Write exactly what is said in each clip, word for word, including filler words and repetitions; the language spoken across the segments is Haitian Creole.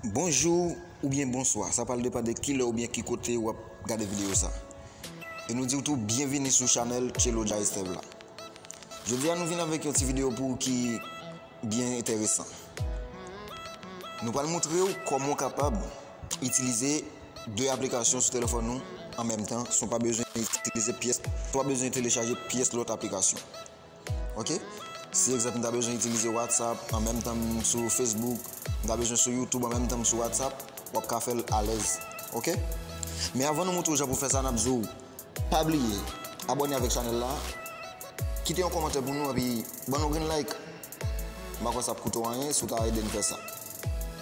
Bonjou oubyen bonswa, sa pral depann de kilè oubyen ki kote w ap gade videyo sa. E nou di w tou byenvini sou chanèl Tchelo Dja Estève la. Jodi a nou vin avèk yon ti videyo pou w ki byen enteresan. Nou pral montre w kòman w kapab itilize de aplikasyon sou telefòn ou an menm tan, san w pa bezwen itilize pyès, san w pa bezwen telechaje pyès lòt aplikasyon. Ok? Si egzanp, m ta bezwen itilize WhatsApp an menm tan m sou Facebook, m ta bezwen sou YouTube an menm tan m sou WhatsApp, w ap ka fè l alèz. Ok? Men avan nou montre w jan pou fè sa, n ap di w, pa bliye abòne avèk chanèl la, kite yon kòmantè pou nou, epi ban nou grenn like. M pa kwè sa ap koute w anyen si w ta ede n fè sa.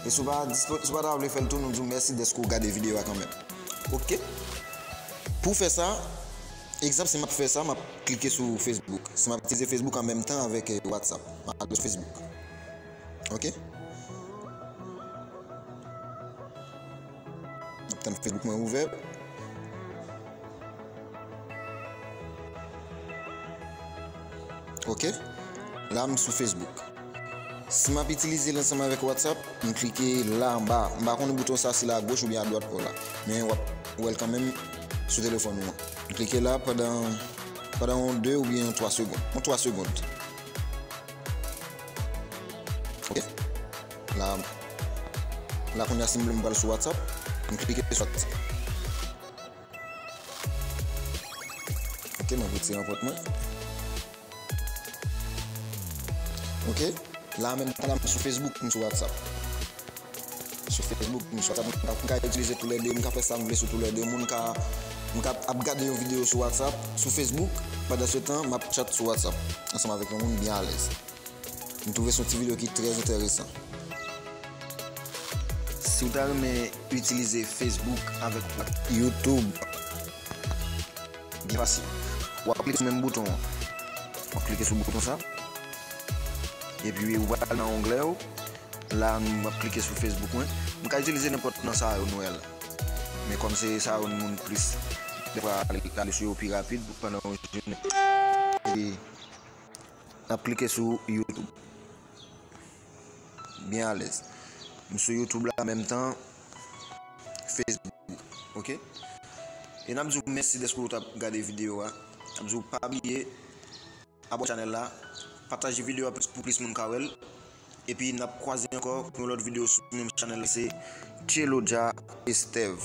E si w pa dispo-, si w pa ta vle fè l tou, nou di w mèsi dèske w gade videyo a kanmenm. Ok? Pou fè sa, egzanp, si m ap fè sa, m ap klike sou Facebook. Si m ap itilize Facebook an menm tan avèk, eh, WhatsApp, m ap ale sou Facebook. Ok? M ap tann Facebook mwen ouvè. Ok. La, m sou Facebook. Si m ap itilize l ansanm avèk WhatsApp, m klike la anba. M pa konnen bouton sa, si l agoch oubyen adwat pa w la. Men w ap wè l kanmenm sou telefòn ou an. M klike la pandan, pandan yon de oubyen yon twa segonn. Yon twa segonn. Ok. La, la kounye a, si m vle, m pral sou WhatsApp. M klike sou WhatsApp. Ok, m ap retire anpòt mwen. Ok. La menm tan la, m sou Facebook, m sou WhatsApp. Sou Facebook, m sou WhatsApp, m ka, m ka itilize toulède, m ka fè sa m vle sou toulède. Moun ka, m ka ap gade yon videyo sou WhatsApp, sou Facebook, pandan se tan, m ap chat sou WhatsApp, ansanm avèk yon moun byen alèz. M twouve se yon ti videyo ki trè enteresan. Si w ta renmen itilize Facebook avèk YouTube, byen fasil. W ap klike sou menm bouton an. W ap klike sou bouton sa. Epi ou pral nan onglè ou. La, m ap klike sou Facebook mwen. M ka itilize nenpòt nan sa yo nou wè la. Men kòm se sa yo moun plis defwa ale sou yo pi rapid pandan yon jounen. Epi n ap klike sou YouTube. Byen alèz. M sou YouTube la an menm tan Facebook. Ok? E n ap di w mèsi dèske w t ap gade videyo a. N ap di w pa bliye abòne chanèl la, pataje videyo a plis pou plis moun ka wè l. Epi n ap kwaze ankò pou yon lòt videyo sou menm chanèl la, se Tchelo Dja Estève.